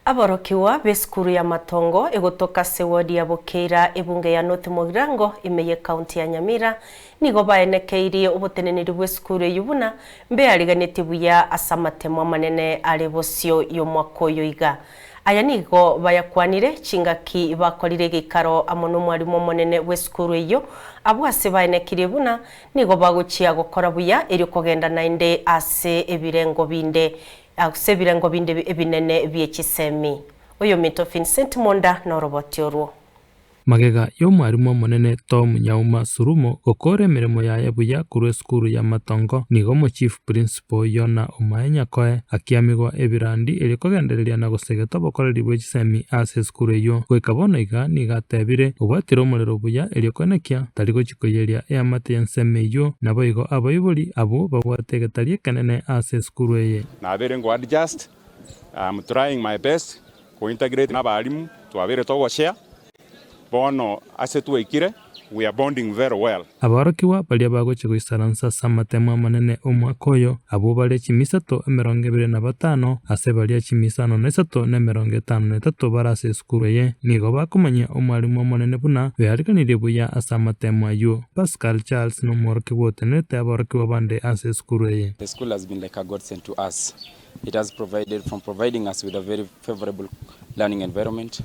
Aborokigwa b'esukuru ya Matongo egotoka ase ward ya Bokeira ebunge ya North Mugirango ime y'ecounty ya Nyamira nigo baenekeirie oboteneneri bw'esukuru eyio buna mbeariganetie buya ase amatemo amanene are bosio y'omwaka oyo iga. Aya nigo bayakwanire chingaki bakorire egeikaro amo nomwarimu omonene bw'esukuru eyio abwo ase baenekirie buna nigo bagochia gokora buya erio kogenda naende ase ebirengo binde Ase ebirengo binde ebinene bie chisemi. Oyominto Vincent Monda noroboti orwo. Magega y'omwarimu omonene Tom Nyauma Surumo gokoora emeremo yaye buya korwa esukuru ya Matongo, nigo omochief principal Yona Omae Nyakoe akiamigwa ebirandi erio kogendereria na gosegeta obokoreri bwe chisemi ase esukuru eyio. Goika bono iga nigo atebire, Obwatire omorero buya erio koenekia tari gochia koiyeria eamate y'ensemo eyio, naboigo abaibori abwo babwate egetari ekenene ase esukuru eye. Nabeire ngo adjust, I'm trying my best ko integrate na abalimu, twabeire togoshare, bono ase twaikire we are bonding very well. Aborokigwa baria bagochia goisaransa ase amatemo amanene omwaka oyo, abwo bare chimisato 25 ase baria chimisano na isato na 53 bare ase esukuru eye, nigo bakomanyia Omwalimu Omonene buna beariganirie buya ase amatemo ayio. Pascal Charles nomworokigwa otenerete aborokigwa bande ase esukuru eye. The school has been like a godsend to us. It has provided from providing us with a very favorable learning environment.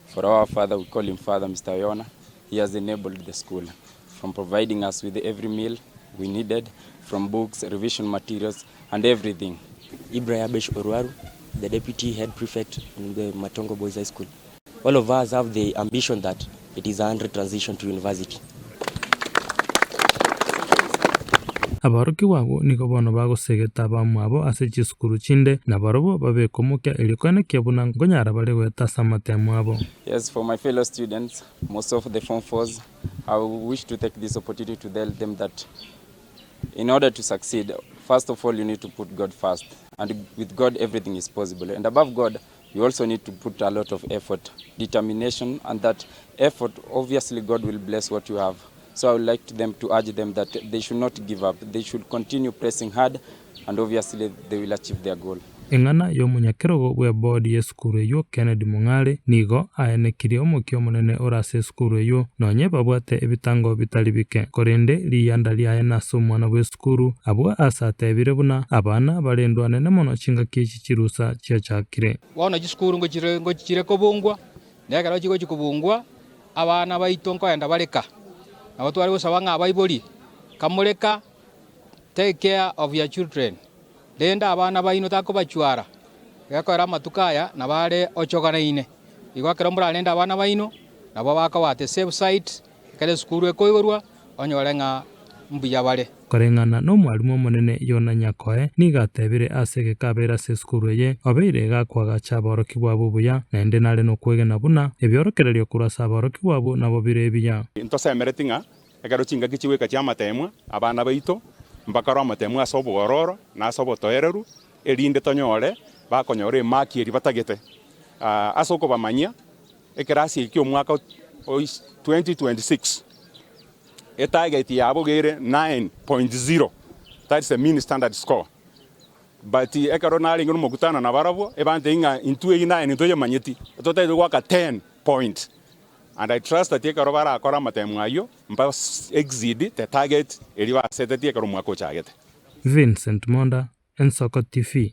For our father, we call him father, Mr. Oyona, he has enabled the school from providing us with every meal we needed, from books, revision materials and everything. Ibra Yabesh Orwaru, the deputy head prefect in the Matongo Boys High School. All of us have the ambition that it is a 100 transition to university. Aborokigwa abwo nigo bono bagosegeta abamwabo ase chisukuru chinde, na barobwo babekwe omokia erio koenekia buna nkonyara bare goeta ase amatemo abo. Yes, for my fellow students, most of the form fours, I wish to take this opportunity to tell them that in order to succeed, first of all you need to put God first, and with God everything is possible, and above God you also need to put a lot of effort, determination, and that effort, obviously God will bless what you have. So I would like to them to urge them that they should not give up, they should continue pressing hard and obviously they will achieve their goal. Eng'ana y'omonyakerogo bw'eboodi y'esukuru eyio Kennedy Mong'are nigo aenekirie omokia omonene ore ase esukuru eyio nonye babwate ebitango bitari bike korende riyanda riaye nase omwana bw'esukuru abwo ase atebire buna abana barendwe anene mono chingaki echi chirusa chiachakire. Bono chisukuru ngochire kobungwa, na ekero chigochia kobungwa, abana baito nkoenda bare ka. Nabo tware gosaba ng'a abaibori, kamore ka, take care of your children, rende abana baino takobachwara, gekoera amatuko aya nabo are ochoganaine. Igo ekero morarende abana baino, nabo bakoba at a safe side, ekero esukuru ekoigorwa, onyore ng'a mbuya bare. Koreng'ana nomwalimu omonene Yona Nyakoe nigo atebire ase egekabeire ase esukuru eye, obeire gakoagacha aborokigwa abwo buya, naende nare nokwegena buna ebiorokererio korwa ase aborokigwa abwo nabo bire ebiya. Ntosemereti ng'a ekero chingaki chigoika chi'amateemwa, abana baito mbakore amateemwa ase obwororo na ase obotoereru, erinde tonyore bakonyora emaki eria batagete. Ase okobamanyia, ekerasi eki ki'omwaka o 2026, Etarget yabo iga ere 9.0, that is the mean standard score. But ekero narenge nomokutano nabarabwo, ebantebia ng'a intwe eyio 9 ntoyemanyeti, totagete goaka 10 point. And I trust that ekero barakore amatemo ayio, mba exceed the target eria basetetie ekero omwaka ochagete. Vincent Monda, Ensoko TV.